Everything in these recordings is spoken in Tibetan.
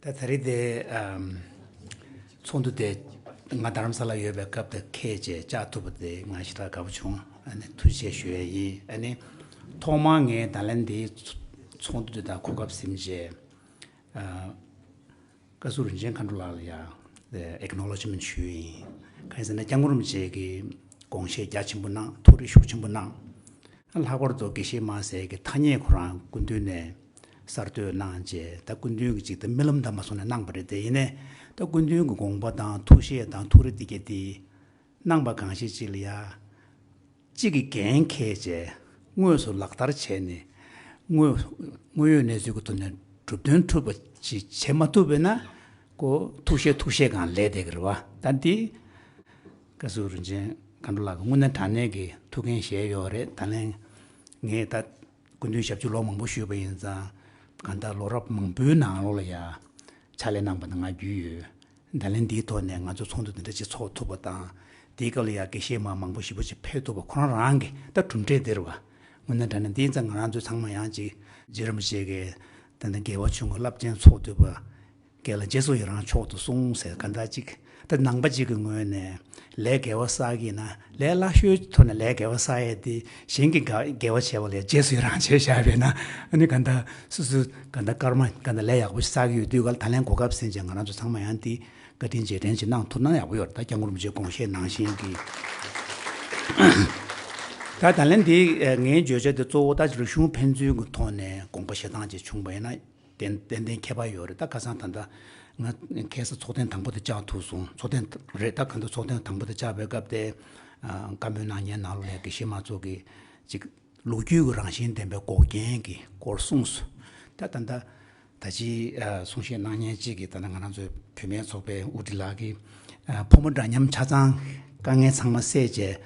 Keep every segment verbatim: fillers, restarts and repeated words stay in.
ད་ད་རེས་དེ་ཨམ། ཚོགས་འདུ་དེ་ང་རྡ་རམ་ས་ལ་ཡོད་པའི་སྐབས་དེ་ཁས་བཅད་བཅར་ཐུབ་པ་དེ་ང་ཞེ་དྲག་དགའ་པོ་བྱུང་། ཨ་ནི་ཐུགས་རྗེ་ཆེ་ཞུ་ཡས་ཡིན། ཨ་ནི་ཐོག་མར་ངས་ད་ལན་འདིའི་ཚོགས་འདུ་དེ་དང་གོ་སྐབས་ཟིན་རྗེས་ཨ། བཀའ་ཟུར་རིན་ཆེན་མཁའ་འགྲོ་ལགས་ལ་ཡང་ཨེག་ནོ་ལོ་ཇི་མེན་ཊི་ཞུས་ཡིན། གང་ཡིན་ཟེར་ན་སྐྱབས་མགོན་རིན་པོ་ཆེ་གིས་དགོངས་བཞེས་རྒྱ་ཆེན་པོ་གནང་། ཐུགས་རེ་ཤུགས་ཆེན་པོ་གནང་། ལྷག་པར་དུ་དགེ་བཤེས་མ་ཟེར་གྱི་ཐ་སྙད་ཁོ་རང་སྐུ་མདུན་ནས་གསར་གཏོད་གནང་རྗེས་ད་སྐུ་མདུན་གྱི་ཅིག་ད་རྨི་ལམ་དང་མ་སོང་ནས་གནང་པ་རེད། དེ་ཡིན་ནའི་ད་སྐུ་མདུན་གྱི་དགོངས་པ་དང་ཐུགས་བཞེད་དང་ཐུགས་རེ་འདི་གས་དེ་གནང་པ་གང་ཞིག་ཅིག་ལ་ཡ། གཅིག་གིས་འགན་འཁྱེར་བྱས་དངོས་སུ་ལག་བསྟར་བྱས་ནས་དངོས་དངོས་ཡོད་གནས་ཚུལ་གྱི་ཐོག་ནས་གྲུབ་དོན་འཁྲུལ་པ་ཅིག་བྱེད་མ་ཐུབ་པས་ན་ཁོ་ཐུགས་བཞེད་ཐུགས་བཞེད་སྒང་ལས་བསྡད་ཀྱི་རེད་བ། ད་འདི་བཀའ་ཟུར་རིན་ཆེན་མཁའ་འགྲོ་ལགས་ཀྱི་དངོས་གནས་དྲང་གནས་ཀྱི་ཐུགས་འགན་བཞེས་ཡོད་རེད། ད་ལན་ངས་ད་སྐུ་མདུན་ཞབས་ཕྱི་ལོ་མང་པོ་བཞུགས་པ་ཡིན་ཙང་གང་ལྟར་ལོ་རབས་མང་པོའི་ནང་ལོགས་ལ་ཡ་ཕྱག་ལས་གནང་པ་དང་ང་རྒྱུས་ཡོད། ད་ལན་འདིའི་ཐོག་ནས་ང་ཚོ་ཚོགས་འདུ་འདི་འདྲ་ཅིག་ཚོགས་ཐུབ་པ་དང་། དེའི་སྐབས་ལ་ཡང་དགེ་བཤེས་མ་མང་པོ་ཞེ་པོ་ཅིག་ཕེབས་ཐུབ་པ་ཁོ་རང་རང་གི་ད་གྲུབ་འབྲས་འདི་རེད་བ། དངོས་གནས་དྲང་གནས་འདི་ཙང་ང་རང་ཚོ་ཚང་མ་ཡང་ཅིག་རྗེ་རིན་པོ་ཆེ་གིས་ད་ལྟ་དགེ་བ་ཆུང་ངུ་རླབས་ཆེན་ཚོགས་ཐུབ་པ། དགེ་ལ་རྗེས་སུ་ཡི་རང་མཆོག་ཏུ་གསུངས་ཟེར་ག་འདྲ་ཅིག་ད་ནང་པ་ཅིག་གི་ངོས་ནས་ལས་དགེ་བ་བསགས་ཀྱི་ཡིན་ན། ལས་སླ་ཤོས་ཐོག་ནས་ལས་དགེ་བ་བསགས་ཡས་དེ་གཞན་གྱི་དགའ་དགེ་བ་བྱས་པ་ལས་རྗེས་སུ་ཡི་རང་བྱས་བཞག་པས་ན། ཨ་ནི་ག་འདྲ་སོ་སོའི་ག་འདྲ་སྐར་མ་ག་འདྲ་ལས་ཡག་པོ་ཞིག་བསགས་ཀྱི་ཡོད་དུས་ག་ལ་ད་ལན་གོ་སྐབས་ཟིན་བྱས་ང་རང་ཚོ་ཚང་མ་ཡང་དེ་བཀའ་དྲིན་རྗེས་དྲན་ཅིག་གནང་ཐུབ་ན་ཡག་པོ་ཡོད་རེད། ད་སྐྱབས་མགོན་རིན་པོ་ཆེའི་དགོངས་བཞེད་ནང་བཞིན་གྱི། ད་ད་ལན་འདི་ངའི་བརྗོད་བྱ་དེ་གཙོ་བོ་ད་རིག་གཞུང་ཕན་ཚུན་གྱི་ཐོག་ནས་དགོངས་པ་བཞེས་སྟངས་ཅིག་བྱུང་བ་ཡིན་ན། ཏན་ཏན་ཏན་ཁྱད་པར་ཡོད་རེད། ད་ཁ་སང་ད་ལྟ་ང་ཁ་སང་ཚོགས་ཐེངས་དང་པོ་དེ་བཅར་ཐུབ་སོང་། ཚོགས་ཐེངས་རེད། ད་ག་འདུག་ཚོགས་ཐེངས་དང་པོ་དེ་བཅར་བའི་སྐབས་དེ་ཨ། བཀའ་མོལ་གནང་མཁན་ནང་ལོགས་ལ་དགེ་བཤེས་མ་ཚོ་གིས་ཅིག་ལོ་རྒྱུས་ཀྱི་རང་བཞིན་ལྡན་པའི་འགོག་རྐྱེན་གྱི་སྐོར་གསུངས་སོང་། ད་ད་ལྟ་ད་ཅི་ཨ། གསུང་བཤད་གནང་མཁན་གཅིག་གིས་ད་ལྟ་ང་རང་ཚོའི་བུད་མེད་ཚོགས་པའི་དབུ་ཁྲིད་ལགས་ཀྱིས་ཨ། ཕོ་མོ་འདྲ་མཉམ་ཆ་ཚང་དཀའ་ངལ་ཚང་མ་སེལ་བྱས་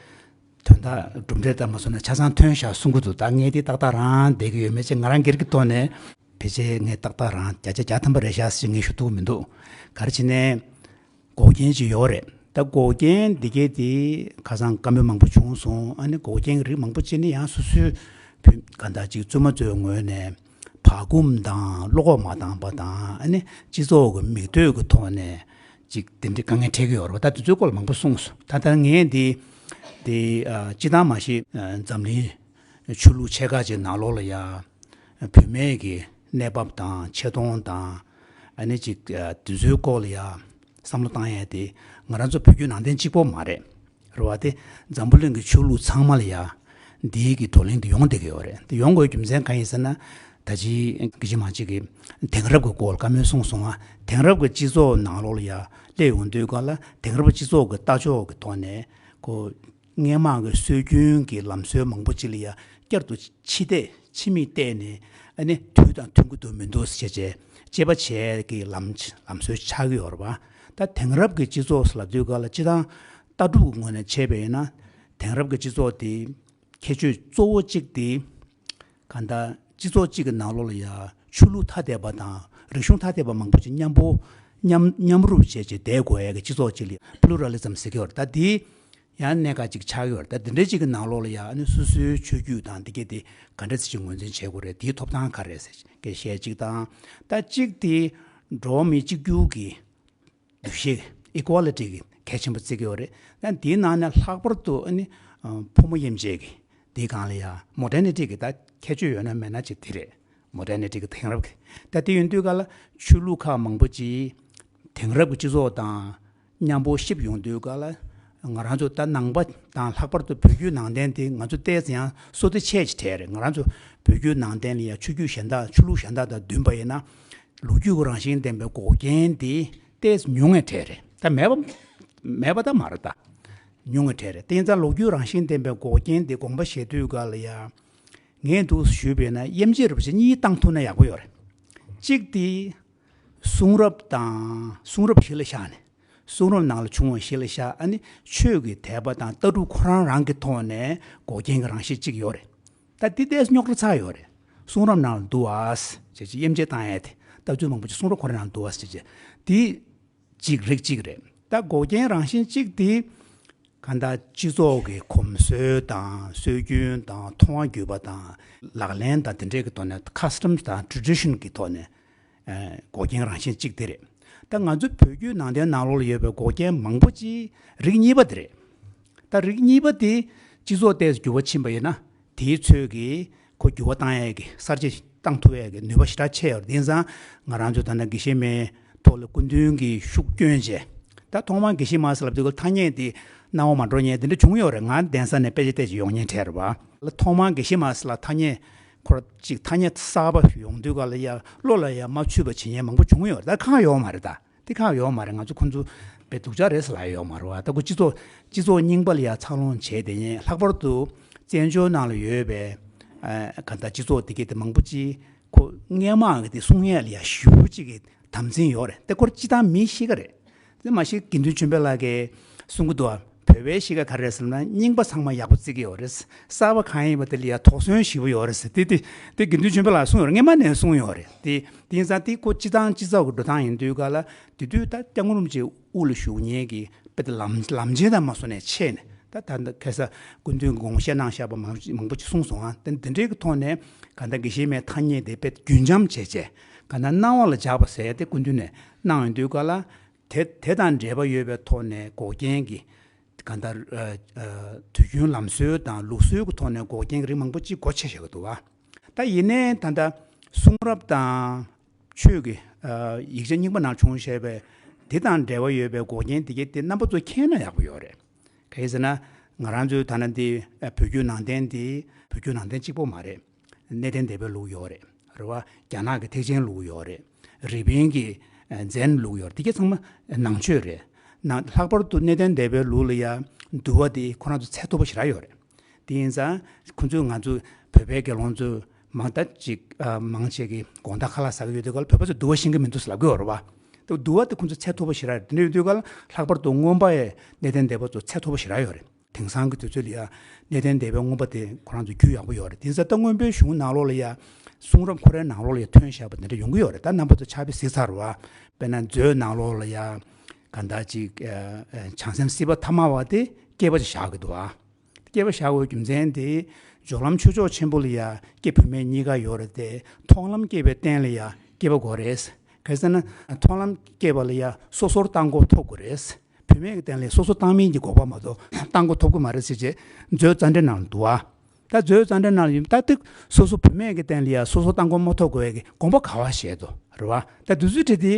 དོན་དག་གྲུབ་འབྲས་ལྟར་མ་སོང་ན་ཆ་ཚང་ཐོན་ཤག་གསུང་གི་འདུག་ད་ངས་དེ་ཏག་ཏག་རང་བསྡད་ཀྱི་ཡོད་མེད་ཅེས་ང་རང་སྒེར་གྱི་ཐོག་ནས་ཕལ་ཆེར་ངས་ཏག་ཏག་རང་བརྒྱ་ཆ་བརྒྱ་ཐམ་པ་རེད་ཤག་ཟེར་ངས་ཞུ་ཐུབ་ཀྱི་མི་འདུག་ག་རེ་བྱས་ནས་འགོག་རྐྱེན་ཅིག་ཡོད་རེད། ད་འགོག་རྐྱེན་འདི་གས་དེ་ཁ་སང་བཀའ་མོལ་མང་པོ་བྱུང་སོང་། ཨ་ནི་འགོག་རྐྱེན་རིགས་མང་པོ་ཅིག་ནི་ཡང་སོ་སོའི་བུ་ག་འདྲ་ཅིག་བཙུན་མ་ཚོའི་ངོས་ནས་བག་འཁུམས་དང་བློ་ཁོག་མ་འདང་པ་དང་། ཨ་ནི་སྤྱི་ཚོགས་ཀྱི་མིག་ལྟོས་ཀྱི་ཐོག་ནས་ཅིག་དེ་འདྲའི་དཀའ་ངལ་འཕྲད་ཀྱི་ཡོད་རེད་པ། ད་དེ་ཚོའི་སྐོར་ལ་མང་པོ་གསུངས་སོང་། ད་ལྟ་ངས་འདི་དེ་ཨ། སྤྱི་བཏང་མ་གཞི་ཨ། འཛམ་གླིང་ཆོས་ལུགས་ཆེ་ཁག་ཅིག་ནང་ལོགས་ལ་ཡ་བུད་མེད་ཀྱི་གནས་བབ་དང་ཆེ་མཐོང་དང་ཨ་ནི་ཅིག་ཨ། དེ་ཚོའི་སྐོར་ལ་ཡ་བསམ་བློ་བཏང་ཡས་དེ་ང་རང་ཚོ་བོད་བརྒྱུད་ནང་བསྟན་གཅིག་པོ་མ་རེད། རེད་པ། དེ་འཛམ་བུ་གླིང་གི་ཆོས་ལུགས་ཚང་མ་ལ་ཡ་འདིའི་གི་བགྲོ་གླེང་འདི་ཡོང་བསྡད་ཀྱི་ཡོད་རེད། འདི་ཡོང་དགོས་རྒྱུ་མཚན་གང་ཡིན་ཟེར་ན། ད་ཅི་དགེ་བཤེས་མ་གཅིག་གིས་དེང་རབས་ཀྱི་སྐོར་བཀའ་མོལ་གསུངས་སོང་ང་། དེང་རབས་ཀྱི་སྤྱི་ཚོགས་ནང་ལོགས་ལ་ཡ་སླེབས་ཡོང་དུས་ག་ལ་དེང་རབས་སྤྱི་ཚོགས་ཀྱི་ལྟ་ཕྱོགས་ཀྱི་ཐོག་ནས་ཁོ་སྔས་མ་གི་སྲོལ་རྒྱུན་གྱི་ལམ་སྲོལ་མང་པོ་ཅིག་ལ་ཡ་བསྐྱར་དུ་ཕྱི་བལྟས་ཕྱི་མིག་བལྟས་ནས་ཨ་ནི་དུས་དང་མཐུན་གྱི་འདུག་མི་འདུག་ཟེར་བྱས་དཔྱད་པ་བྱེད་ཀྱི་ལམ་ལམ་སྲོལ་ཆགས་ཀྱི་ཡོད་རེད་པ། ད་དེང་རབས་ཀྱི་སྤྱི་ཚོགས་ལབ་དུས་ག་ལ་སྤྱིར་བཏང་ལྟ་གྲུབ་ཀྱི་ངོས་ནས་བྱས་པ་ཡིན་ན། དེང་རབས་ཀྱི་སྤྱི་ཚོགས་དེ་ཁྱད་ཆོས་གཙོ་བོ་གཅིག་དེ་གང་ལྟར་སྤྱི་ཚོགས་གཅིག་གི་ནང་ལོགས་ལ་ཡ་ཆོས་ལུགས་ཐ་དད་པ་དང་རིག་གཞུང་ཐ་དད་པ་མང་པོ་ཅིག་མཉམ་པོ་མཉམ་མཉམ་རུབ་བྱས་བྱས་བསྡད་དགོས་ཡ་གི་སྤྱི་ཚོགས་གཅིག་ལ་པུ་ལུ་ར་ལི་ཛམ་ཟེར་གྱི་ཡོད་རེད། ད་དེ་ཡང་གནད་འགག་ཅིག་ཆགས་ཡོད་རེད། ད་དེ་འདྲ་ཅིག་གི་ནང་ལོགས་ལ་ཡ་ཨ་ནི་སོ་སོའི་ཆོས་བརྒྱུད་དང་དེ་གས་དེ་ག་འདྲ་ཅིག་ངོས་འཛིན་བྱེད་དགོས་རེད། དེའི་ཐོབ་ཐང་ག་རེ་རེད་ཟེར་གྱི་གཞས་གཅིག་དང་། ད་གཅིག་དེ་འགྲོ་བ་མི་གཅིག་གྱུར་གྱི་འདུ་ཤེས་ཨི་ཀོ་ལི་ཊི་གི་གལ་ཆེན་པོ་བརྩི་གི་ཡོད་རེད། ད་དེའི་ནང་ནས་ལྷག་པར་དུ་ཨ་ནི་ཕོ་མོ་དབྱེ་འབྱེད་ཀྱི་དེའི་སྒང་ལ་ཡ་མོ་ཌར་ནི་ཊི་གི་ད་ཁྱད་ཆོས་ཡོད་ན་མེད་ན་ཅིག་དེ་རེད། མོ་ཌར་ནི་ཊི་གི་དེང་རབས་ཀྱི་ད་དེ་ཡིན་དུས་ག་ལ་ཆོས་ལུགས་ཁག་མང་པོ་ཅིག་དེང་རབས་ཀྱི་སྤྱི་ཚོགས་དང་མཉམ་པོ་གཤིབ་ཡོང་དུས་ག་ལ་ང་རང་ཚོ་ད་ནང་པ་དང་ལྷག་པར་དུ་བོད་བརྒྱུད་ནང་བསྟན་དེ་ང་ཚོ་ཏོག་ཙམ་ཡང་བསོད་བདེ་ཆེ་ཅིག་དྲན་རེད། ང་རང་ཚོ་བོད་བརྒྱུད་ནང་བསྟན་ལ་ཡ་ཆོས་བརྒྱུད་གཞན་དག་ཆོས་ལུགས་གཞན་དག་དང་བསྟུན་པ་ཡིན་ན། ལོ་རྒྱུས་ཀྱི་རང་བཞིན་ལྡན་པའི་འགོག་རྐྱེན་དེ་ཏོག་ཙམ་ཉུང་ངེ་དྲན་རེད། ད་མེད་པ་མེད་པ་ད་མ་རེད། ད་ཉུང་ངེ་དྲན་རེད། དེ་ཡིན་ཙང་ལོ་རྒྱུས་རང་བཞིན་ལྡན་པའི་འགོག་རྐྱེན་དེ་དགོངས་པ་བཞེས་དུས་ག་ལ་ཡ་ངས་འདུག་ཞུས་པས་ན་དབྱེ་འབྱེད་རིན་པོ་ཆེ་གཉིས་བཏང་ཐུབ་ན་ཡག་པོ་ཡོད་རེད། གཅིག་དེ་གསུང་རབ་དང་གསུང་རབ་གཞི་ལ་བཞག་ནས་གསུང་རབ་ནང་ལ་བྱུང་བ་གཞི་ལ་བཞག་ཨ་ནི་ཆོས་ཀྱི་དད་པ་དང་ལྟ་གྲུབ་ཁོ་རང་རང་གི་ཐོག་ནས་འགོག་རྐྱེན་གྱི་རང་བཞིན་གཅིག་ཡོད་རེད། ད་འདི་ཏོག་ཙམ་རྙོག་དྲ་ཚ་ཡོད་རེད། གསུང་རབ་ནང་ལ་འདུག་ཨ་ཟེར་བྱས་དབྱེ་འབྱེད་བཏང་ཡས་དེ་ལྟ་ཚུལ་མང་པོ་ཅིག་གསུང་རབ་ཁོ་རང་ནང་འདུག་ཨ་ཟེར་བྱས་དེ་གཅིག་རིགས་གཅིག་རེད། ད་འགོག་རྐྱེན་རང་བཞིན་གཅིག་དེ་གང་ལྟར་སྤྱི་ཚོགས་ཀྱི་གོམས་སྲོལ་དང་སྲོལ་རྒྱུན་དང་མཐོང་བ་བརྒྱུད་པ་དང་ལག་ལེན་དང་དེ་འདྲས་ཀྱི་ཐོག་ནས་ཁ་སི་ཊམ་དང་ཊེ་རེ་ཌི་ཤན་གྱི་ཐོག་ནས་ འགོག་རྐྱེན་རང་བཞིན་གཅིག་དེ་རེད། ད་ང་ཚོ་བོད་བརྒྱུད་ནང་བསྟན་ནང་ལོགས་ལ་ཡོད་པའི་འགོག་རྐྱེན་མང་པོ་ཅིག་རིགས་གཉིས་པ་དེ་རེད། ད་རིགས་གཉིས་པ་དེ་སྤྱི་ཚོགས་ཏོག་ཙམ་འགྱུར་བ་ཕྱིན་པ་ཡིན་ན་དེའི་ཚོད་ཀྱིས་ཁོ་འགྱུར་བ་བཏང་ཡས་ཀྱི་གསར་བརྗེ་བཏང་ཐུབ་ཡས་ཀྱི་ནུས་པ་ཞེ་དྲག་ཆེ་ཡོད་རེད། དེང་སང་ང་རང་ཚོ་ད་ལྟ་དགེ་བཤེས་མའི་ཐོག་ལ་སྐུ་མདུན་གྱི་ཤུགས་བསྐྱོན་བྱས། ད་ཐོག་མར་དགེ་བཤེས་མ་ཟེར་ལབ་དུས་ཐ་སྙད་དེ་སྣང་བ་མ་འགྲོ་མཁན་དེ་འདྲ་བྱུང་ཡོད་རེད། ང་གདན་ས་ནས་དཔེ་ཆ་བལྟས་ཅིག་ཡོང་མཁན་གྲས་རེད་བ། ལ་ཐོག་མར་དགེ་བཤེས་མ་ཟེར་ལ་ཐ་སྙད་ཁོ་ར་ཅིག་ཐ་སྙད་གསར་པ་ཡོང་དུས་ག་ལ་ཡ་བློ་ལ་ཡ་མ་ཆུད་པ་བྱེད་མཁན་མང་པོ་བྱུང་ཡོད་རེད། ད་ཁག་ཡོད་མ་རེད། ད་དེ་ཁག་ཡོད་མ་རེད། ང་ཚོ་ཁོ་ཚོ་དཔེ་སྡུག་ཅག་རེད་ཟེར་ལབ་ཡོད་མ་རེད་བ། ད་ཁོ་སྤྱི་ཚོགས་སྤྱི་ཚོགས་རྙིང་པ་ལ་ཡ་འཚར་ལོངས་བྱས་དེ་ཡིན། ལྷག་པར་དུ་བཙན་བྱོལ་ནང་ལ་ཡོད་པའི་ཨ་ག་ད་སྤྱི་ཚོགས་དེ་གའི་དེ་མང་པོ་ཅིག་ཁོ་སྔས་མ་གི་དེ་གསུང་ཡས་ལ་ཡ་ཞེ་པོ་ཅིག་གི་དམ་འཛིན་ཡོད་རེད། དེ་ཁོར་སྤྱི་བཏང་མི་ཤེས་ཀ་རེད། དེ་མ་གཞི་དགེ་འདུན་ཆོས་འཕེལ་ལགས་ཀྱིས་གསུང་གི་འདུག་བ། བོད་པའི་གཤིས་ཀ་ག་རེ་རེད་ཟེར་ན་རྙིང་པ་ཚང་མ་ཡག་པོ་བརྩི་གི་ཡོད་རེད། གསར་པ་གང་ཡིན་པ་དེ་ལ་ཡ་དོགས་ཟོན་ཞེ་པོ་ཡོད་རེད་ཟེར། དེ་དེ་དེ་དགེ་འདུན་ཆོས་འཕེལ་ལགས་གསུངས་ཡོད་རེད། སྔས་མ་ནས་གསུངས་ཡོད་རེད། དེ་དེ་ཡིན་ཙང་དེ་ཁོ་སྤྱི་བཏང་སྤྱི་ཚོགས་ཀྱི་འགྲོ་སྟངས་ཡིན་དུས་ག་ལ་དེ་དུས་ད་སྐྱབས་མགོན་རིན་པོ་ཆེ་དབུ་ལ་བཞུགས་མཁན་གྱི་དཔེ་དེ་ལམ་ལམ་ཆེན་དང་མ་སོ་ནས་ཆད་ནས་ད་ད་ད་ཁ་ས་སྐུ་མདུན་གྱི་དགོངས་བཞེས་གནང་བཞག་པ་མང་མང་པོ་ཅིག་གསུངས་སོང་ཨ། དེ་དེ་འདྲའི་གི་ཐོག་ནས་ག་ད་དགེ་བཤེས་མའི་ཐ་སྙད་དེ་དཔེ་རྒྱུན་འབྱམས་བྱས་བྱས་ག་ད་སྣང་བ་ལ་འཇགས་པ་ཟེར་ཡ་དེ་སྐུ་མདུན་ནས་གནང་ཡོང་དུས་ག་ལ། དེ་དེ་དང་འབྲེལ་བ་ཡོད་པའི་ཐོག་ནས་འགོག་རྐྱེན་གྱི་གང་ལྟར་ཨ་ཨ་དུས་རྒྱུན་ལམ་སྲོལ་དང་ལུགས་སྲོལ་གྱི་ཐོག་ནས་འགོག་རྐྱེན་གྱི་རིགས་མང་པོ་ཅིག་སྒོ་ཕྱེ་བཞག་གི་འདུག་བ། ད་ཡིན་ནའི་ད་ལྟ་གསུང་རབ་དང་ཆོས་ཀྱི་ཨ་ཡིག་ཆ་རྙིང་པ་ནང་བྱུང་བཞག་པའི་དེ་དང་འབྲེལ་བ་ཡོད་པའི་འགོག་རྐྱེན་དེ་གས་དེ་རྣམ་པ་ཚོ་མཁྱེན་ན་ཡག་པོ་ཡོད་རེད། ག་རེ་ཟེར་ན་ང་རང་ཚོའི་ད་ལྟ་འདི་ཨ་བོད་བརྒྱུད་ནང་བསྟན་འདི་བོད་བརྒྱུད་ནང་བསྟན་གཅིག་པོ་མ་རེད། གནས་བརྟན་སྡེ་པའི་ལུགས་ཡོད་རེད། རེད་བ། རྒྱ་ནག་གི་ཐེག་ཆེན་ལུགས་ཡོད་རེད། རི་པིན་གྱི་ཨ་ཛེན་ལུགས་ཡོད་རེད། དེ་གས་ཚང་མ་ནང་ཆོས་རེད། ན་ལྷག་པར་དུ་གནས་བརྟན་སྡེ་པའི་ལུགས་ལ་ཡ་འདུལ་བ་དེ་ཁོ་རང་ཚོ་ཚད་མཐོ་པོ་ཞེ་དྲག་ཡོད་རེད། དེ་ཡིན་ཙང་ཁོ་ཚོས་ང་ཚོ་བོད་པའི་དགེ་སློང་ཚོས་མང་ད་ཅིག་ཨ་མང་ཆེ་གི་དགོང་དག་ཁ་ལག་ཟ་གི་ཡོད་དུས་ག་ལ་བོད་པ་ཚོས་འདུལ་བ་ཤེས་ཀྱི་མི་འདུག་ཟེར་ལབ་ཀྱི་ཡོད་རེད་བ། དེ་འདུལ་བ་དེ་ཁོ་ཚོ་ཚད་མཐོ་པོ་ཞེ་དྲག་རེད། དེ་འདྲ་ཡོད་དུས་ག་ལ་ལྷག་པར་དུ་མངོན་པ་ཡི་གནས་བརྟན་སྡེ་པ་ཚོ་ཚད་མཐོ་པོ་ཞེ་དྲག་ཡོད་རེད། དེང་སང་གི་དུས་ཚོད་ལ་ཡ་གནས་བརྟན་སྡེ་པའི་མངོན་པ་དེ་ཁོ་རང་ཚོ་རྒྱུས་ཡག་པོ་ཡོད་རེད། དེ་ཚོ་ད་མངོན་པའི་གཞུང་ནང་ལོགས་ལ་ཡ་གསུང་རབ་ཁོ་རའི་ནང་ལོགས་ལ་ཡ་ཐོན་བཞག་པ་དེ་འདྲ་ཡོང་གི་ཡོད་རེད། ད་རྣམ་པ་ཚོ་ཕྱག་དཔེ་གཟིགས་ཚར་བ། དཔེར་ན་མཛོད་ནང་ལོགས་ལ་ཡ་གང་ལྟར་ཅིག་ཨ་ཨ་བྱང་སེམས་སྲིད་པ་ཐ་མལ་པ་དེ་སྐྱེས་པ་ཅིག་བཞག་གི་འདུག་ཨ། སྐྱེས་པ་བཞག་དགོས་རྒྱུ་མཚན་དེ་སྦྱོར་ལམ་ཆོས་མཆོག་ཆེན་པོ་ལ་ཡ་སྐྱེས་བུད་མེད་གཉིས་ཀ་ཡོད་རེད་དེ། མཐོང་ལམ་སྐྱེས་པའི་རྟེན་ལ་ཡ་སྐྱེས་པ་དགོས་རེད། ག་རེ་ཟེར་ན་མཐོང་ལམ་སྐྱེས་པ་ལ་ཡ་སོ་སོར་བཏང་གོ་ཐོབ་དགོས་རེད། བུད་མེད་ཀྱི་རྟེན་ལ་སོ་སོ་བཏང་མིན་གྱི་དགོས་པ་མ་གཏོགས་བཏང་གོ་ཐོབ་ཀྱི་མ་རེད་ཟེར་བྱས་མཛོད་རྩ་འགྲེལ་ནང་ལ་འདུག་ཨ། ད་མཛོད་རྩ་འགྲེལ་ནང་ལ་ཡིན་ད་ཏིག་སོ་སོ་བུད་མེད་ཀྱི་རྟེན་ལ་ཡ་སོ་སོ་བཏང་གོ་མ་ཐོབ་དགོས་ཡ་གི་དགོངས་པ་ག་བ་བཞེས་འདུག་རེད་བ། ད་དུས་ཚོད་དེ་དེ་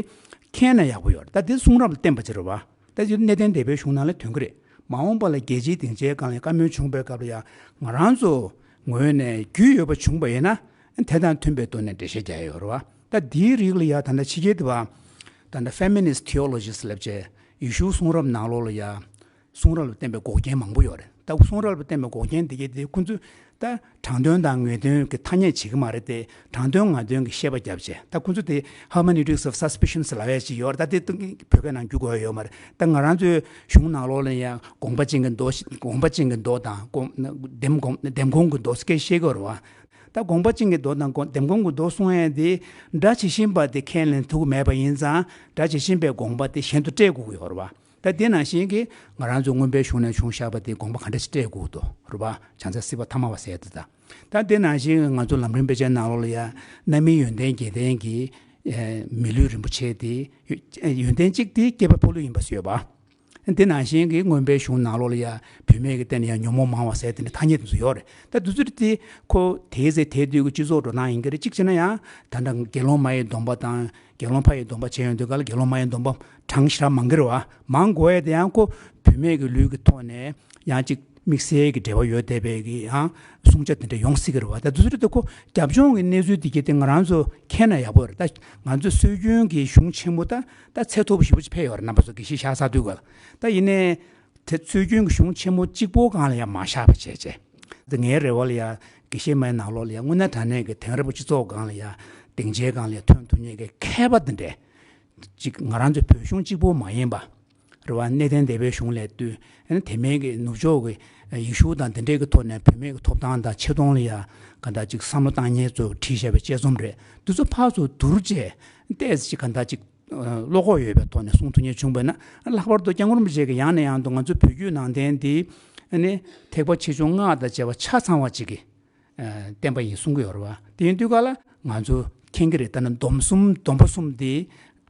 མཁྱེན་ན་ཡག་པོ་ཡོད་རེད། ད་དེ་གསུང་རབ་ལ་བརྟེན་པ་ཅིག་རེད་བ། ད་དེ་གནས་བརྟན་སྡེ་པའི་གཞུང་ནང་ལ་ཐོན་གྱི་རེད། མ་འོངས་པ་ལ་རྒྱལ་སྤྱིའི་སྡིངས་ཆའི་སྒང་ལ་བཀའ་མོལ་བྱུང་བའི་སྐབས་ལ་ཡང་ང་རང་ཚོ་ངོས་ནས་རྒྱུས་ཡོད་པ་བྱུང་བ་ཡིན་ན་དེ་དང་མཐུན་པའི་ཐོག་ནས་འགྲེལ་བཤད་རྒྱག་ཡོད་རེད་བ། ད་འདིའི་རིགས་ལ་ཡང་ད་ལྟ་ཕྱི་རྒྱལ་དུ་བ་ད་ལྟ་ཕེ་མི་ནིསྟ་ཐི་ཨོ་ལོ་ཇི་ཟེར་ལབ་བྱས་ཡེ་ཤུའི་གསུང་རབ་ནང་ལོགས་ལ་ཡང་གསུང་རབ་ལ་བརྟེན་པའི་འགོག་རྐྱེན་མང་པོ་ཡོད་རེད། ད་གསུང་རབ་ལ་བརྟེན་པའི་འགོག་རྐྱེན་དེ་གས་དེ་ཁོ་ཚོས་ད་དྲང་དོན་དང་ངེས་དོན་གྱི་ཐ་སྙད་བྱེད་ཀྱི་མ་རེད་དེ། དྲང་དོན་ངེས་དོན་གྱི་བཤད་པ་རྒྱབ་བྱས་ད་ཁོ་ཚོ་དེ་Hermeneutics of Suspicion ཟེར་ལབ་ཡ་ཅིག་ཡོད་རེད། ད་དེ་བོད་སྐད་ནང་བསྒྱུར་དགོས་ཡ་ཡོད་མ་རེད། ད་ང་རང་ཚོའི་གཞུང་ནང་ལོགས་ལ་ཡང་དགོངས་པ་ཅན་གྱི་མདོ་ཞིག་དགོངས་པ་ཅན་གྱི་མདོ་དང་དགོངས་ལྡེམ་དགོངས་ལྡེམ་དགོངས་ཀྱི་མདོ་སྐད་བཤད་དགོས་རེད་བ། ད་དགོངས་པ་ཅན་གྱི་མདོ་དང་དགོངས་ལྡེམ་དགོངས་ཀྱི་མདོ་གསུང་ཡ་དེ་སྒྲ་ཇི་བཞིན་པ་དེ་ཁས་ལེན་ཐུབ་ཀྱི་མེད་པ་ཡིན་ཙང་སྒྲ་ཇི་བཞིན་པའི་དགོངས་པ་དེ་གཞན་དུ་སྤྲད་དགོས་ཀྱི་ཡོད་རེད་བ། ད་དེ་ནང་བཞིན་གྱི་ང་རང་ཚོ་མངོན་པའི་གཞུང་ནས་བྱུང་བཞག་པ་དེ་དགོངས་པ་ག་འདྲ་ཞིག་སྤྲད་དགོས་འདུག་རེད་བ། བྱང་ཆ་སྲིད་པ་ཐ་མལ་པ་ཟེར་དེ་ད། ད་དེ་ནང་བཞིན་ང་ཚོ་ལམ་རིམ་དཔེ་ཆའི་ནང་ལོགས་ལ་ཡ་རྣམ་སྨིན་ཡོན་ཏན་བརྒྱད་ལྡན་གྱི་ཨེ་མི་ལུས་རིན་པོ་ཆེ་དེ་ཡོན་ཏན་གཅིག་དེ་སྐྱེས་པ་ཕོ་ལུས་ཡིན་པ་ཟེར་ཡོད་པ། དེ་ནང་བཞིན་གྱི་མངོན་པའི་གཞུང་ནང་ལོགས་ལ་ཡ་བུད་མེད་ཀྱི་སྟེང་ལ་ཡ་ཉོན་མོངས་མང་བ་ཟེར་དེ་འདྲ་ཐ་སྙད་དེ་ཚོ་ཡོད་རེད། ད་དེ་ཚོ་དེ་ཁོ་དེའི་ཚེ་དེའི་དུས་ཀྱི་སྤྱི་ཚོགས་འགྲོ་སྟངས་ཡིན་གྱི་རེད། གཅིག་བྱས་ན་ཡང་ད་ལྟ་དགེ་སློང་མ་ཡི་སྡོམ་པ་དང་དགེ་སློང་ཕ་ཡི་སྡོམ་པ་བྱས་ཡོང་དུས་ག་ལ་དགེ་སློང་མ་ཡི་སྡོམ་པ་གྲངས་ཞེ་དྲག་མང་གི་རེད་བ། མང་དགོས་ཡས་དེ་ཡང་ཁོ་བུད་མེད་ཀྱི་ལུས་ཀྱི་ཐོག་ནས་ཡང་ཅིག་དམིགས་བསལ་གྱི་འབྲེལ་བ་ཡོད་བསྡད་པའི་གི་ཡང་གསུང་ཆ་དེ་འདྲ་ཡོང་སྲིད་ཀྱི་རེད་བ། ད་དེ་ཚོ་རེད་དེ་ཁོ་རྒྱབ་ལྗོངས་ཀྱི་གནས་ཚུལ་དེ་གས་དེ་ང་རང་ཚོ་མཁྱེན་ན་ཡག་པོ་རེད། ད་ང་ཚོ་སྲོལ་རྒྱུན་གྱི་གཞུང་ཆེན་མོ་ད་ད་ཚད་མཐོ་པོ་ཞེ་པོ་ཅིག་ཕེབས་ཡོད་རེད། རྣམ་པ་ཚོ་དགེ་བཤེས་ཤག་ས་དུས་ག་ལ་ད་ཡིན་ནའི་དེ་སྲོལ་རྒྱུན་གྱི་གཞུང་ཆེན་མོ་གཅིག་པོ་སྒང་ལ་ཡང་མ་བཞག་པ་བྱས་བྱས། དེ་ངའི་རེ་བ་ལ་ཡང་དགེ་བཤེས་མའི་ནང་ལོགས་ལ་ཡང་དངོས་གནས་དྲང་གནས་ཀྱི་དེང་རབས་སྤྱི་ཚོགས་སྒང་ལ་ཡང་སྡིངས་ཆའི་སྒང་ལ་ཡང་ཐོན་ཐུབ་མཁན་གྱི་མཁས་པ་དེ་འདྲས་ཅིག་ང་རང་ཚོའི་བོད་གཞུང་གཅིག་པོ་མ་ཡིན་པ་རེད་བ། གནས་བརྟན་སྡེ་པའི་གཞུང་ལས་བཏུས་ཨ་ནི་དེ་མིན་གྱི་ནུབ་ཕྱོགས་ཀྱི་ཡེ་ཤུ་དང་དེ་འདྲས་ཀྱི་ཐོག་ནས་བུད་མེད་ཀྱི་ཐོབ་ཐང་དང་ཆེ་མཐོང་ལ་ཡང་ག་འདྲ་ཅིག་བསམ་བློ་བཏང་མཁན་ཚོས་བྲིས་བཞག་པའི་དཔྱད་རྩོམ་རེད། འདི་ཚོ་ཕར་ཚུར་བསྡུར་བྱས་ཏོག་ཙམ་ཅིག་ག་འདྲ་ཅིག་བློ་ཁོག་ཡོད་པའི་ཐོག་ནས་གསུང་ཐུབ་མཁན་བྱུང་བས་ན་ལྷག་པར་དུ་སྐྱབས་མགོན་རིན་པོ་ཆེ་གིས་ཡང་ནས་ཡང་དུ་ང་ཚོའི་བོད་བརྒྱུད་ནང་བསྟན་འདི་ཨ་ནི་ཐེག་པ་ཆེ་ཆུང་སྔགས་དང་བཅས་པ་ཆ་ཚང་བ་ཅིག་གི་བསྟན་པ་ཡིན་གསུང་གི་ཡོད་རེད་བ། དེ་ཡིན་དུས་ག་ལ་ང་ཚོ་ མཁྱེན་གྱི་རེད། ད་ནི་སྡོམ་གསུམ། སྡོམ་པ་གསུམ་དེ་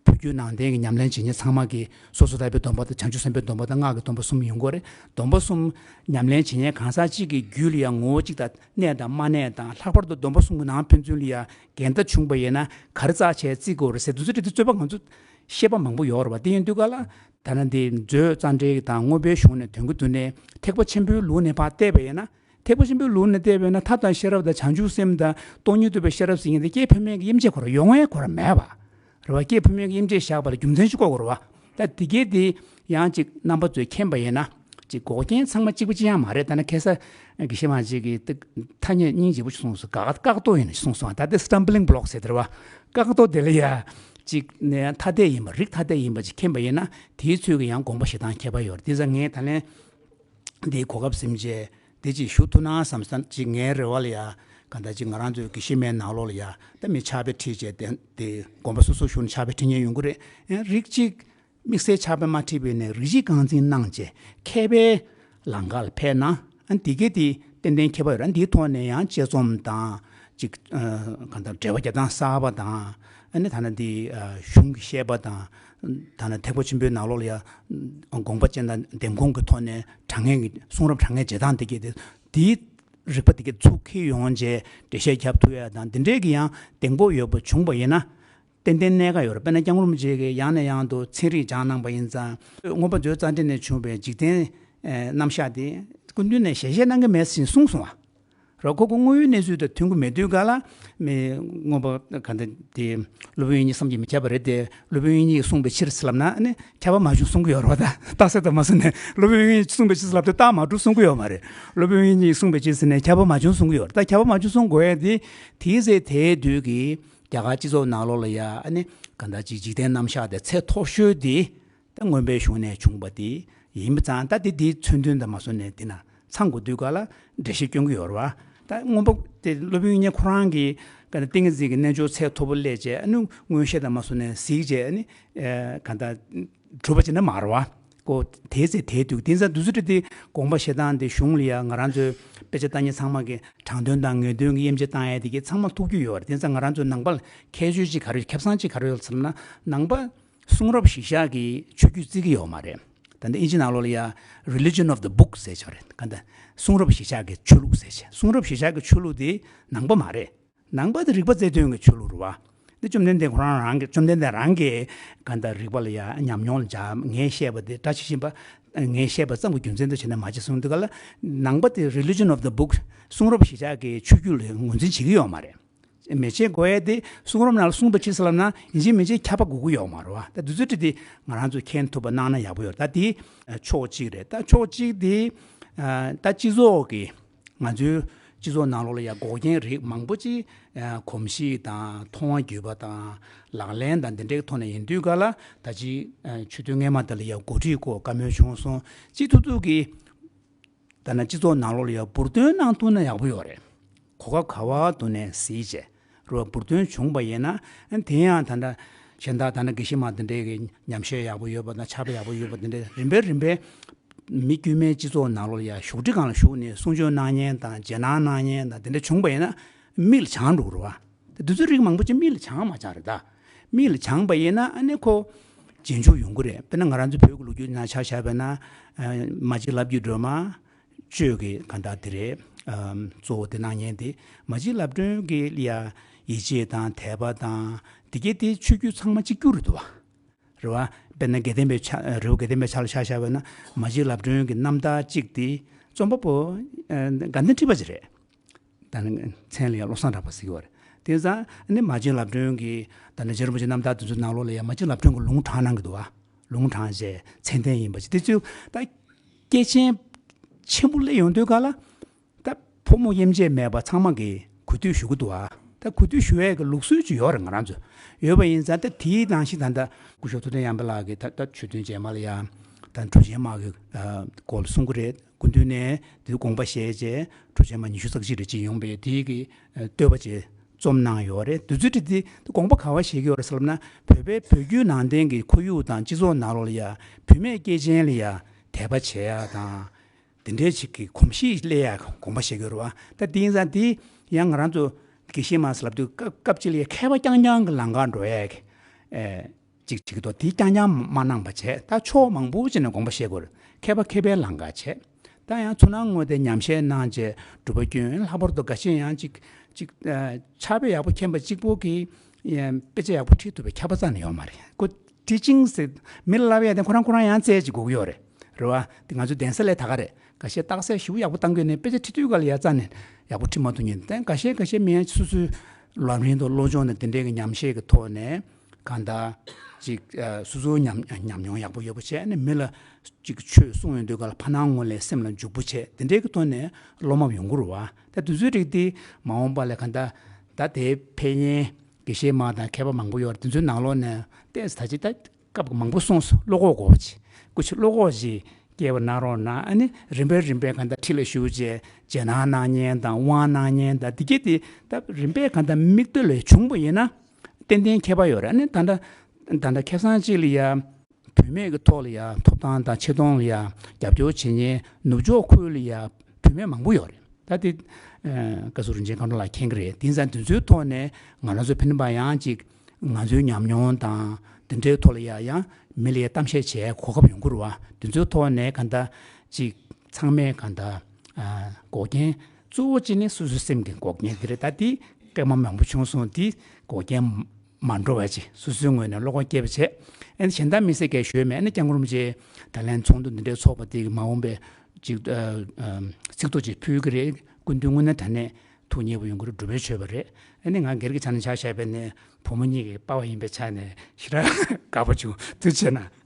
བོད་བརྒྱུད་ནང་བསྟན་གྱི་ཉམས་ལེན་བྱེད་མཁན་ཚང་མ་གིས་སོ་སོར་ཐར་པའི་སྡོམ་པ་དང་། བྱང་ཆུབ་སེམས་དཔའི་སྡོམ་པ་དང་། སྔགས་ཀྱི་སྡོམ་པ་གསུམ་ཡོང་གི་རེད། སྡོམ་པ་གསུམ་ཉམས་ལེན་བྱེད་མཁན་གང་ཟག་གཅིག་གི་རྒྱུད་ལ་ཡང་ངོ་བོ་གཅིག་དང་གནས་དང་མ་གནས་དང་། ལྷག་པར་དུ་སྡོམ་པ་གསུམ་གྱི་ནང་ཕན་ཚུན་ལ་ཡང་འགལ་ཟླ་བྱུང་བ་ཡིན་ན་ག་རེ་རྩ་ཆེ་བརྩི་དགོས་རེད་ཟེར་དུས་ཚོད་དེ་རྩོད་པ་ང་ཚོ་བཤད་པ་མང་པོ་ཡོད་རེད་བ། དེ་ཡིན་དུས་ག་ལ། ད་ནི་འདི་མཛོད་རྩ་འགྲེལ་དང་མངོན་པའི་གཞུང་ནས་དོན་གྱི་དུ་ནས་ཐེག་པ་ཆེན་པོའི་ལུགས་ནས་ཕར་བལྟས་པ་ཡིན་ན། ཐེག་པ་ཆེན་པོའི་ལུགས་ནས་བལྟས་པས་ན་ཐབས་དང་ཤེས་རབ་དང་བྱང་ཆུབ་སེམས་དང་སྟོང་ཉིད་རྟོགས་པའི་ཤེས་རབ་ཟེར་མཁན་དེ་སྐྱེས་བུད་མེད་ཀྱི་དབྱེ་འབྱེད་ཁོ་རང་ཡོང་ཡས་ཁོ་རང་མེད་པ་རེད་བ། སྐྱེས་བུད་མེད་ཀྱི་དབྱེ་འབྱེད་བཞག་པ་ལ་རྒྱུ་མཚན་ཞིག་དགོས་ཀྱི་རེད་བ། ད་དེ་གས་དེ་ཡང་ཅིག་རྣམ་པ་ཚོས་མཁྱེན་པ་ཡིན་ན། ཅིག་འགོག་རྐྱེན་ཚང་མ་གཅིག་པ་གཅིག་རྐྱང་མ་རེད། ད་ནི་ཁ་སང་དགེ་བཤེས་མ་གཅིག་གིས་ཐ་སྙད་སྙིང་རྗེ་པོ་ཞིག་གསུངས་སོང་། བཀག་བཀག་རྡོ་ཡིན་ན་གསུངས་སོང་། ད་དེ་སི་ཊམ་བི་ལིང་བྷི་ལོག་ཟེར་དེ་རེད་བ། བཀག་རྡོ་དེ་ལ་ཡ་ཅིག་ནས་ཐ་དད་ཡིན་པ། རིགས་ཐ་དད་ཡིན་པ་ཅིག་མཁྱེན་པ་ཡིན་ན། དེའི་ཚོད་ཀྱི་ཡང་དགོངས་པ་བཞེས་སྟངས་ཁྱད་པར་ཡོད་རེད། དེ་ཙང་ངས་ད་ལན་འདིའི་གོ་སྐབས་ཟིན་བྱས་འདི་ཅིག་ཞུ་ཐུབ་ན་བསམ་བསམ་ཅིག་ངའི་རེ་བ་ལ་ཡ། གང་ལྟར་ཅིག་ང་རང་ཚོའི་དགེ་བཤེས་མའི་ནང་ལོགས་ལ་ཡ། ད་མི་ཕྱག་དཔེ་ཁྲིད་བྱས་དེ་དེ་དགོངས་པ་སོ་སོ་ཞུ་ན་ཕྱག་དཔེ་ཁྲིད་མཁན་ཡོང་གི་རེད། ཡང་རིགས་གཅིག་དམིགས་བསལ་ཕྱག་དཔེ་མ་ཁྲིད་པའི་ནས་རིགས་གཅིག་རྐང་འཛིན་གནང་བྱས་མཁས་པའི་ལམ་ཁ་ལ་ཕེབས་ན། ཨ་འདི་གས་དེ་ཏན་ཏན་ཁྱད་པར་ཡོད་ར། འདིའི་ཐོག་ནས་ཡང་དཔྱད་རྩོམ་དང་ཅིག་ཨ་གང་ལྟར་འགྲེལ་པ་རྒྱག་སྟངས་གསར་པ་དང་། ཨ་ནི་ད་ནི་འདི་ཨ་གཞུང་གི་བཤད་པ་དང་། ད་ནི་ཐེག་པ་ཆེན་པོའི་ནང་ལོགས་ལ་ཡང་དགོངས་པ་ཅན་དང་ལྡེམ་ཁོང་གི་ཐོག་ནས་དྲང་ངེས་ཀྱི་གསུང་རབ་དྲང་ངེས་བྱེད་སྟངས་དེ་གས་དེ་དེའི་རིག་པ་དེ་གས་ཚུར་འཁྱེར་ཡོང་བྱས་འགྲེལ་བཤད་རྒྱབ་ཐུབ་ཡ་དང་། འདི་འདྲས་ཀྱི་ཡང་གདེང་སྤོབས་ཡོད་པ་བྱུང་བ་ཡིན་ན། ཏན་ཏན་གནད་འགག་ཡོད་རེད། དཔེར་ན་སྐྱབས་མགོན་རིན་པོ་ཆེ་གིས་ཡང་ནས་ཡང་དུ་ཚན་རིག་སྦྱངས་གནང་པ་ཡིན་ཙང་། མངོན་པ་མཛོད་རྩ་འགྲེལ་ནས་བྱུང་བའི་འཇིག་རྟེན་ཨེ་རྣམ་གཞག་དེ་སྐུ་མདུན་ནས་ཞལ་བཞེས་གནང་གི་མེད་ཟེར་གསུངས་སོང་བ། རོ་ཁོ་ཁོ་དངོས་ཡོད་གནས་ཚུལ་དང་མཐུན་གྱི་མེད་དུས་ག་ལ། མི་མངོན་པ་ག་འདྲ་དེ་སློབ་དཔོན་དབྱིག་གཉེན་བསམ་གྱིས་མི་ཁྱབ་པ་རེད་དེ། སློབ་དཔོན་དབྱིག་གཉེན་གྱིས་གསུངས་པའི་ཕྱིར་ཟེར་ལབ་ན་ནི་ཁྱབ་པ་མ་བྱུང་གསུང་གི་ཡོད་རེད་བ། ད་རྟགས་གསལ་དུ་མ་སོང་ནས་སློབ་དཔོན་དབྱིག་གཉེན་གྱིས་གསུངས་པའི་ཕྱིར་ཟེར་ལབ་དུས་རྟགས་མ་གྲུབ་གསུང་གི་ཡོད་མ་རེད། སློབ་དཔོན་དབྱིག་གཉེན་གྱིས་གསུངས་པའི་ཕྱིར་ཟེར་ནས་ཁྱབ་པ་མ་བྱུང་གསུང་གི་ཡོད་རེད། ད་ཁྱབ་པ་མ་བྱུང་གསུང་དགོས་ཡ་དེ་དེའི་ཚེ་དེའི་དུས་ཀྱི་རྒྱ་གར་སྤྱི་ཚོགས་ནང་ལོགས་ལ་ཡ། ཨ་ནི་གང་ལྟར་ཅིག་འཇིག་རྟེན་རྣམ་གཞག་དེ་ཚད་མཐོ་ཤོས་དེ་ད་མངོན་པའི་གཞུང་ནས་བྱུང་བ་དེ་ཡིན་པ་ཙང་། ད་དེ་དེའི་མཚོན་དོན་དང་མ་སོང་ནས་དེ་ན་ཚང་དགོས་དུས་ག་ལ་འགྲེལ་བཤད་སྐྱོན་གྱི་ཡོད་རེད་བ། ད་མངོན་པ་དེ་སློབ་དཔོན་དབྱིག་གཉེན་ཁོ་རང་གིས་ག་ནི་ཏིང་ངེ་འཛིན་གྱི་རྣལ་འབྱོར་ཚད་མཐོ་པོ་སླེབས་བྱས། ཨ་ནི་མངོན་ཤེས་དང་མ་སོང་ནས་གཟིགས་བྱས། ཨ་ནི་ཨེ་གང་ལྟར་གྲུབ་པ་ཅིག་ནི་མ་རེད་བ། ཀོ་དེའི་ཚེ་དེའི་དུས། དེ་ཙང་དུས་ཚོད་དེ་དགོངས་པ་བཞེས་སྟངས་དེ་གཞུང་ལ་ཡ་ང་རང་ཚོའི་དཔེ་ཆ་ལྟ་མཁན་ཚང་མ་གིས་དྲང་དོན་དང་ངེས་དོན་གྱི་དབྱེ་འབྱེད་བཏང་ཡ་དེ་གས་ཚང་མ་ཐུགས་རྒྱུས་ཡོད་རེད། དེ་ཙང་ང་རང་ཚོའི་ནང་པ་ལ་ཁྱད་ཆོས་ཅིག་ག་རེ། ཁེ་བཟང་ཅིག་ག་རེ་ཡོད་ཟེར་ན། ནང་པ་གསུང་རབ་གཞིར་བཞག་གི་ཆོས་བརྒྱུད་བརྩི་གི་ཡོད་མ་རེད། ད་ལྟ་ཨིན་ཇི་ནང་ལོགས་ལ་ཡ་religion of the book ཟེར་ཆོག་རེད། ག་འདྲ་གསུང་རབ་གཞིར་བཞག་གི་ཆོས་ལུགས་ཟེར་བྱས། གསུང་རབ་གཞིར་བཞག་གི་ཆོས་ལུགས་དེ་ནང་པ་མ་རེད། ནང་པ་དེ་རིག་པ་རྩལ་འདོན་གྱི་ཆོས་ལུགས་རེད་བ། འདི་བཅོམ་ལྡན་འདས་ཁོ་རང་རང་གི། བཅོམ་ལྡན་འདས་རང་གིས་ག་འདྲ་རིག་པ་ལ་ཡ་ཉམས་མྱོང་ལ་སྦྱར། ངས་བཤད་པ་དེ་བཀྲ་ཤིས་ཤིང་པ། ངས་བཤད་པ་ཙམ་གྱི་རྒྱུ་མཚན་དུ་བྱས་ནས་མ་བྱེད་གསུངས་དུས་ག་ལ། ནང་པ་དེ་religion of the book གསུང་རབ་གཞིར་བཞག་གི་ཆོས་བརྒྱུད་ལ་ངོས་འཛིན་བྱེད་ཀྱི་ཡོད་མ་རེད། མི་བྱེད་དགོས་ཡ་དེ་གསུང་རབ་ནང་ལ་གསུངས་པའི་ཕྱིར་ཟེར་ལབ་ན་ཡིན་གཅིག་མིན་གཅིག་ཁྱབ་པ་དགོས་ཀྱི་ཡོད་མ་རེད་བ། ད་དུས་ཚོད་དེ་ང་རང་ཚོས་མཁྱེན་ཐུབ་པ་གནང་ན་ཡག་པོ་ཡོད། ད་དེ་ཕྱོགས་གཅིག་རེད། ད་ཕྱོགས་གཅིག་དེ་ད་སྤྱི་ཚོགས་ཀྱི། ང་ཚོའི་སྤྱི་ཚོགས་ནང་ལོགས་ལ་ཡ་འགོག་རྐྱེན་རིགས་མང་པོ་ཅིག་གོམས་གཤིས་དང་མཐོང་བ་བརྒྱུད་པ་དང་ལག་ལེན་དང་འདི་འདྲའི་ཐོག་ནས་ཡིན་དུས་ག་ལ། ད་ཅིག་ཆོས་དོན་སྔས་མ་དེ་ལ་ཡ་འགོ་ཁྲིད་སྐོར་བཀའ་མོལ་བྱུང་སོང་། ཅི་ཐུབ་ཐུབ་ཀྱིས། ད་ནི་སྤྱི་ཚོགས་ནང་ལོགས་ལ་ཡང་འབུར་ཐོན་གནང་ཐུབ་ན་ཡག་པོ་ཡོད་རེད། གོ་སྐབས་ག་བ་དུ་ནས་གཟིགས་བྱས་རུ་འབུར་ཐོན་བྱུང་བ་ཡིན་ན། དེ་ཡང་ད་ལྟ་གཞན་དག་ད་ནི་དགེ་བཤེས་མ་དེ་འདྲའི་གི་ཉམས་ཞིབ་ཡག་པོ་ཡོད་པ་དང་། ཕྱག་དཔེ་ཡག་པོ་ཡོད་པ་དེ་འདྲ་རིམ་པས་རིམ་པས་མི་དཀྱུས་མའི་སྤྱི་ཚོགས་ནང་ལོགས་ལ་ཡང་བཞུགས་ཁྲི་སྒང་ལ་བཞུགས་ནས་གསུང་ཆོས་གནང་མཁན་དང་། རྗེས་གནང་གནང་མཁན་དང་། དེ་འདྲ་བྱུང་བ་ཡིན་ན་མིག་ལ་བྱང་འགྲོ་གི་རེད་བ། དེ་དུས་ཚོད་རིགས་མང་པོ་ཅིག་མིག་ལ་བྱང་མ་བྱང་རེད་ད། མིག་ལ་བྱང་པ་ཡིན་ན་ཨ་ནི་ཁོ་རྗེས་འཇུག་ཡོང་གི་རེད། དཔེར་ན་ང་རང་ཚོ་བོད་ཀྱི་ལོ་རྒྱུས་ནང་ཆ་བཞག་པ་ན། ཨ་མ་གཅིག་ལབ་རྒྱུ་སྒྲོལ་མ་གཅོད་ཀྱི་ག་འདྲ་དེ་རེད། ཨ་གཙོ་བོ་དེ་གནང་མཁན་དེ། མ་གཅིག་ལབ་སྒྲོན་གྱི་ལ་ཡ་ཡིད་ཆེས་དང་དད་པ་དང་དེ་གས་དེ་ཆོས་བརྒྱུད་ཚང་མ་གཅིག་གྱུར་རེད་འདུག་བ། རེད་བ། དཔེར་ན་དགེ་ལྡན་པའི་ཆ། རི་བོ་དགེ་ལྡན་པའི་ཆ་ལ་ཆ་བཞག་པ་ན་མ་གཅིག་ལབ་སྒྲོན་གྱི་རྣམ་ཐར་གཅིག་དེ་རྩོམ་པ་པོ་ཨ་དགའ་ལྡན་ཁྲི་པ་ཅིག་རེད། ད་ནི་མཚན་ལ་ཡང་བློ་བཟང་གྲགས་པ་ཟེར་གྱི་ཡོད་རེད། དེ་ཙང་ནི་མ་གཅིག་ལབ་སྒྲོན་གྱིས་ད་ནི་རྗེ་རིན་པོ་ཆེ་རྣམ་ཐར་དེ་ཚོའི་ནང་ལོགས་ལ་ཡང་མ་གཅིག་ལབ་སྒྲོན་གྱིས་ལུང་དྲངས་གནང་གི་འདུག་བ། ལུང་དྲངས་བྱས་མཚན་ལྡན་ཡིན་པ་ཅིག་དེ་ཚོའི་ད་སྐྱེས་ཆེན་ཆེན་པོ་སླེབས་ཡོང་དུས་ག་ལ། ད་ཕོ་མོ་དབྱེ་འབྱེད་མེད་པ་ཚང་མ་གིས་གུས་འདུད་ཞུ་གི་འདུག་བ། ད་གུས་འདུད་ཞུ་ཡས་ཀྱི་ལུགས་སྲོལ་ཅིག་ཡོད་རེད། ང་རང་ཚོ་ཡོད་པ་ཡིན་ཙང་། ད་དེའི་ནང་བཞིན་ད་ལྟ་སྐུ་ཞབས་ཐུབ་བསྟན་དབྱངས་པ་ལགས་ཀྱིས་ད་ད་ཆོས་ཐུན་རྗེས་མ་ལ་ཡང་ད་གྲུབ་ཆེན་དམག་གི་ཨ་སྐོར་ལ་གསུང་གི་རེད། སྐུ་མདུན་ནས་དེ་དགོངས་པ་བཞེས་བྱས་གྲུབ་ཆེན་དམག་ཉི་ཤུ་རྩ་གཅིག་རེ་ཅིག་ཡོང་པའི་དེའི་གི་ཨ་བསྟོད་པ་ཅིག་རྩོམ་གནང་ཡོད་རེད། དུས་ཚོད་དེ་དེ་དགོངས་པ་ག་བ་བཞེས་ཀྱི་ཡོད་རེད་ཟེར་ལབ་ན། བོད་པའི་བོད་བརྒྱུད་ནང་བསྟན་གྱི་ཁོར་ཡུག་དང་སྤྱི་ཚོགས་ནང་ལོགས་ལ་ཡ་བུད་མེད་སྐྱེས་ཆེན་ལ་ཡ་དད་པ་བྱེད་ཡ་དང་། དེ་འདྲའི་ཞིག་གི་གོམས་གཤིས་སླེབས་ཡ་དགོངས་པ་བཞེས་ཀྱི་ཡོད་རེད་བ། ད་དེ་ཡིན་ཙང་དེ་ཡང་ང་རང་ཚོ་ དགེ་བཤེས་མ་ཟེར་ལབ་དུས་སྐབས་སྐབས་གཅིག་ལ་ཡ་མཁས་པ་རྐྱང་རྐྱང་གི་ལམ་ཁར་འགྲོ་ཡས་ཀྱི་ཨེ་ཅིག་ཅིག་ཏོ་དེ་རྐྱང་རྐྱང་མ་གནང་པ་བྱས། ད་ཕྱོགས་མང་པོ་ཅིག་ནས་དགོངས་པ་བཞེས་དགོས་རེད། མཁས་པ་མཁས་པའི་ལམ་ཁར་བྱས། ད་ཡང་ཚུར་སྣང་ངོས་དེ་ཉམས་བཞེས་གནང་བྱས་སྒྲུབ་པ་སྐྱོན། ལྷག་པར་དུ་འགའ་ཤས་ཡང་ཅིག་ཅིག་ཨ་ཕྱག་དཔེ་ཡག་པོ་མཁྱེན་པ་གཅིག་པོ་གིས་ཡང་དཔེ་ཆ་ཡག་པོ་ཁྲིད་ཐུབ་པའི་མཁས་པ་རྩ་ནས་ཡོད་མ་རེད། ཁོ་ཊི་ཅིང་ཟེར་མི་ལ་ལབ་ཡ་དེ་ཁོ་རང་ཁོ་རང་ཡང་རྩལ་ཅིག་དགོས་ཀྱི་ཡོད་རེད། རེད་བ། དེ་ང་ཚོ་གདན་ས་ལས་ད་ག་རེད། འགའ་ཤས་རྟགས་གསལ་ཞེ་པོ་ཡག་པོ་བཏང་གི་ཡོད་ནའི་དཔེ་ཆ་ཁྲིད་དུས་ག་ལ་ཡ་རྩ་ནས་ཡག་པོ་ཁྲིད་མ་ཐུབ་མཁན་དེ། འགའ་ཤས་འགའ་ཤས་མི་ཡང་སོ་སོའི་ལམ་རིམ་དང་བློ་སྦྱོང་དང་དེ་འདྲའི་གི་ཉམས་བཞེས་ཀྱི་ཐོག་ནས་གང་ལྟར་ཅིག་ཨ་སོ་སོའི་ཉམས་ཉམས་མྱོང་ཡག་པོ་ཡོད་པ་བྱས་ནས་མི་ལ་ཅིག་ཆོས་གསུང་ཡོང་དུས་ག་ལ་ཕ་ནང་ངོས་ལ་སེམས་ལ་འཇུག་པོ་བྱས། དེ་འདྲའི་གི་ཐོག་ནས་བློ་མ་ཡོང་གི་རེད་བ། ད་དུས་ཚོད་རིགས་དེ་མ་འོངས་པ་ལ་གང་ལྟར་ད་དེའི་ཕན་ཡོན་དགེ་བཤེས་མ་དང་མཁས་པ་མང་པོ་ཡོད་རེད། དེ་ཚོའི་ནང་ལོགས་ནས་ཏོག་ཙམ་ད་ཅིག་ད་སྐབས་མང་པོ་གསུངས་སོང་། བློ་ཁོག་དགོས་པ་ཅིག་སྐུ་མཁྱེན་བློ་ཁོག་ཅིག་སྐྱེས་པ་གནང་རོགས་གནང་། ཨ་ནི་རིམ་པས་རིམ་པས་གང་ལྟར་ཁྲིད་ལ་ཞུགས་བྱས་རྗེས་གནང་གནང་མཁན་དང་དབང་གནང་མཁན་དང་དེ་གྱད་དེ་ད་རིམ་པས་གང་ལྟར་མིག་ལྟོས་ལ་བྱུང་པ་ཡིན་ན་ཏན་ཏན་ཁྱད་པར་ཡོད་རེད། ཨ་ནི་ད་ལྟ་ད་ལྟ་ཁ་སང་གཅིག་ལ་ཡ་བུད་མེད་ཀྱི་ཐོག་ལ་ཡ་ཐོབ་ཐང་དང་ཆེ་མཐོང་ལ་ཡ་རྒྱབ་སྐྱོར་བྱེད་མཁན་ནུབ་ཕྱོགས་ཁུལ་ལ་ཡ་བུད་མེད་མང་པོ་ཡོད་རེད། ད་དེ་ཨ་བཀའ་ཟུར་རིན་ཆེན་མཁའ་འགྲོ་ལགས་མཁྱེན་གྱི་རེད། དེང་སང་དེ་ཚོའི་ཐོག་ནས་ང་རང་ཚོ་ཕན་པ་ཡང་ཅིག་ང་ཚོའི་ཉམས་མྱོང་དང་དེ་འདྲའི་ཐོག་ལ་ཡ་ཡང་མི་ལ་ཡ་གཏམ་བཤད་བྱེད་གོ་སྐབས་ཡོང་གི་རེད་བ། དེ་ཚོའི་ཐོག་ནས་གང་ལྟར་ཅིག་ཚང་མས་གང་ལྟར་ཨ་འགོག་རྐྱེན་གཙོ་བོ་གཅིག་ནི་སོ་སོའི་སེམས་ཀྱི་འགོག་རྐྱེན་དེ་རེད། ད་དེ་སྐད་མ་མང་པོ་བྱུང་སོང་། དེ་འགོག་རྐྱེན་མ་འགྲོ་བ་ཅིག་སོ་སོའི་ངོས་ནས་བློ་ཁོག་སྐྱེད་པ་བྱས། ཨ་ནི་གཞན་དག་མི་སེར་གས་ཞུས་མེད། ཨ་ནི་སྐྱབས་མགོན་རིན་པོ་ཆེ་ད་ལན་ཚོགས་འདུ་འདི་འདྲའི་ཚོགས་པ་དེ་གི་མ་འོངས་པའི་ཅིག་ཨ་ཨ་ཚིག་ཐོ་ཅིག་ཕུལ་གི་རེད། སྐུ་མདུན་དངོས་གནས་དྲང་གནས་ཐུགས་མཉེས་པོ་ཡོང་གི་རེད། སྒྲུབ་པའི་ཆོས་པ་རེད། ཨ་ནི་ང་སྒེར་གྱི་ཆ་ནས་ཆ་བཞག་པ་ཡིན་ན་བུ་མོ་གཉིས་ཀྱི་པ་ཕ་ཡིན་པའི་ཆ་ནས་ཞེ་དྲག་དགའ་པོ་བྱུང་། ཐུགས་རྗེ་གནང་།